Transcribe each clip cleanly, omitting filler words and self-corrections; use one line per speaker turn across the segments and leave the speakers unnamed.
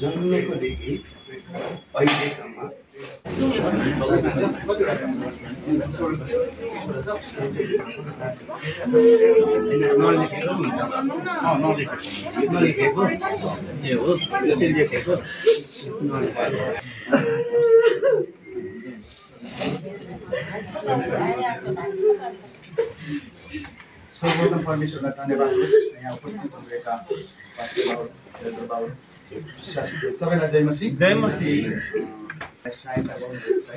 जन्मेकोदेखि अहिलेसम्म नलेखेको हुन्छ नलेखेको ए हो यो चाहिँ लेखेको सर्वप्रथम परमेश्वरलाई धन्यवाद होस् यहाँ उपस्थित हुनुभएका सबैलाई जय मसीह सहायता गर्नुहुन्छ है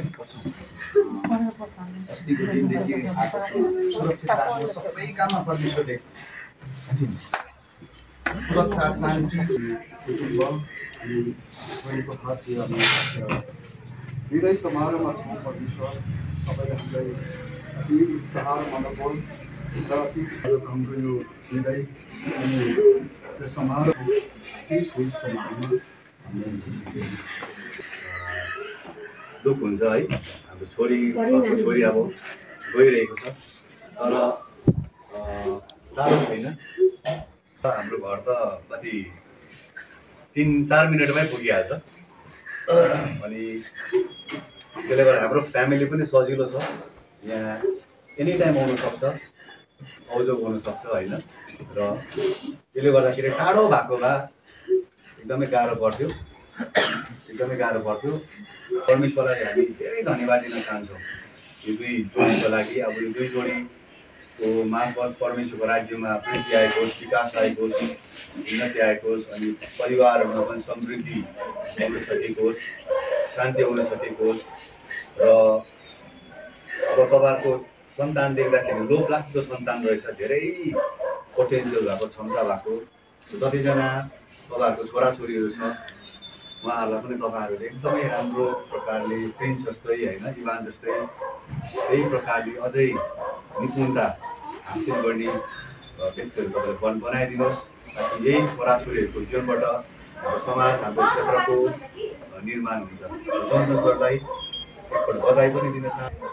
अस्तिको दिनदेखि आजसम्म सुरक्षित राख्नु सबै काममा परमेश्वरले सुरक्षा शान्ति कुटुम्ब अनि छोरीको खर्च हृदय समारोहमा छौँ परमेश्वर सबैलाई हामीलाई अति उत्साह मनोबल र अति हाम्रो यो हृदय अनि त्यो समारोह दुःख हुन्छ है हाम्रो छोरी अब गइरहेको छ तर टाढो छैन हाम्रो घर त कति 3-4 मिनटमै पुगिहाल्छ अनि त्यसले गर्दा हाम्रो फ्यामिली पनि सजिलो छ यहाँ एनी टाइम आउन सक्छ आउजाउ गर्न सक्छ होइन र त्यसले गर्दाखेरि टाढो भएको भए एकदमै गाह्रो पर्थ्यो परमेश्वरलाई हामी धेरै धन्यवाद दिन चाहन्छौँ यो दुई जोडीको लागि अब यो दुई जोडीको मार्फत परमेश्वरको राज्यमा प्रीति आएको होस् विकास आएको होस् उन्नति आएको होस् अनि परिवारहरूमा पनि समृद्धि आउन सकेको होस् शान्ति आउन सकेको होस् र अब तपाईँहरूको सन्तान देख्दाखेरि लोभलाग्दो सन्तान रहेछ धेरै पोटेन्सियल भएको क्षमता भएको जतिजना तपाईँहरूको छोराछोरीहरू छ उहाँहरूलाई पनि तपाईँहरूले एकदमै राम्रो प्रकारले प्रिन्स जस्तै होइन इभान जस्तै त्यही प्रकारले अझै निपुणता हासिल गर्ने व्यक्तिहरू तपाईँले बनाइदिनुहोस् ताकि यही छोराछोरीहरूको जीवनबाट हाम्रो समाज हाम्रो क्षेत्रको निर्माण हुन्छ जन सरलाई एकपल्ट बधाई पनि दिन चाहन्छु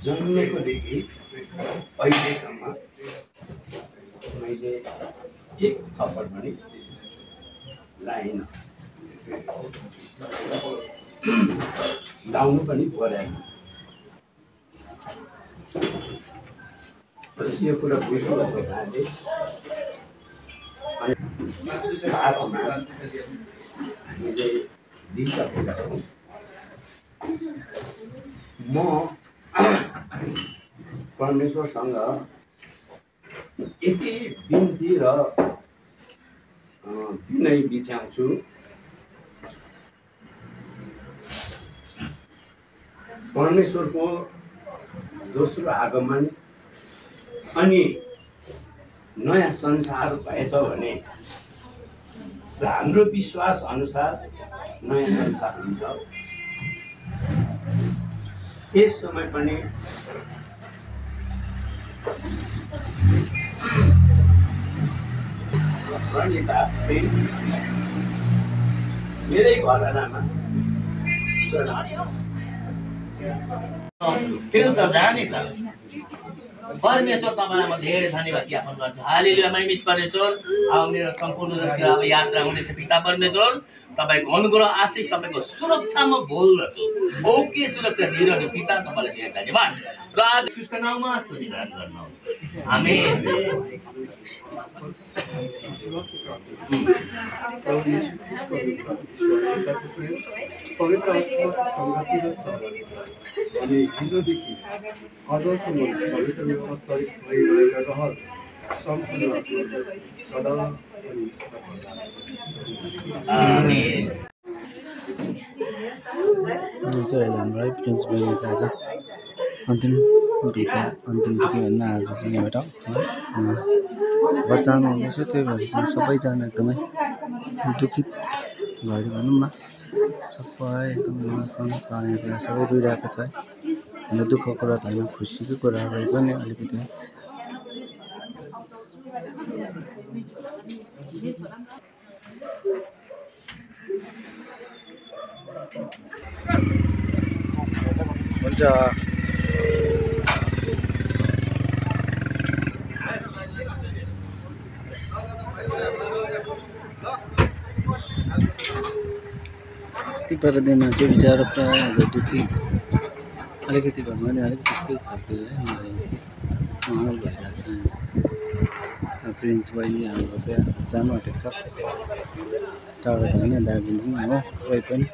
जन्मेकोदेखि अहिलेसम्म मैले एक थप्पड पनि लाइन लाउनु पनि परेन यो कुरा बुझ्नुपर्छ उहाँले अनि साथमा हामीले दिइसकेका छौँ म परमेश्वरसँग यति बिन्ती र विनय बिचाउँछु परमेश्वरको दोस्रो आगमन अनि नयाँ संसार भएछ भने र हाम्रो विश्वास अनुसार नयाँ संसार हुन्छ यस समय पनि प्रणिता प्रिन्स मेरै घरनामा
त्यो त जानेछ परमेश्वर तपाईँलाई म धेरै धन्यवाद ज्ञापन गर्छु हालेलुया महिमित परमेश्वर अब मेरो सम्पूर्ण अब यात्रा हुनेछ पिता परमेश्वर तपाईँको अनुग्रह आशिष तपाईँको सुरक्षा म बोल्दछु ओके सुरक्षा दिइरहने पिता तपाईँलाई धेरै धन्यवाद र आज उसको नाउँमा सुनिधान गर्नुहोस् आमेन
पवित्र आत्माको सङ्गति र सहभागिता अनि हिजोदेखि अझसम्म पवित्र व्यवस्थित भइरहेका रहर सम्पूर्ण सदा अनि
आमेन
यो चाहिँ अहिले हाम्रो है प्रिन्स बहिनीको आज अन्तिम भेटा अन्तिम भेटी भन्न आज चाहिँ यहाँबाट घर जानु हुँदैछ। त्यही भएर चाहिँ सबैजना एकदमै दुखित घर भनौँ न, सबै एकदम इमोसन छ यहाँ चाहिँ सबै रोइरहेको छ है। अन्त दुःखको कुरा त होइन, खुसीको कुरा भए पनि अलिकति हुन्छ। तिब्बतमा चाहिँ बिचरा प्रायः दुःखी अलिकति भए पनि अलिक त्यस्तै खालको है माहौल भइरहेको छ। प्रिन्स बहिनी हाम्रो चाहिँ जानु आँटेको छ, टाढो त होइन दार्जिलिङ हो कोही पनि।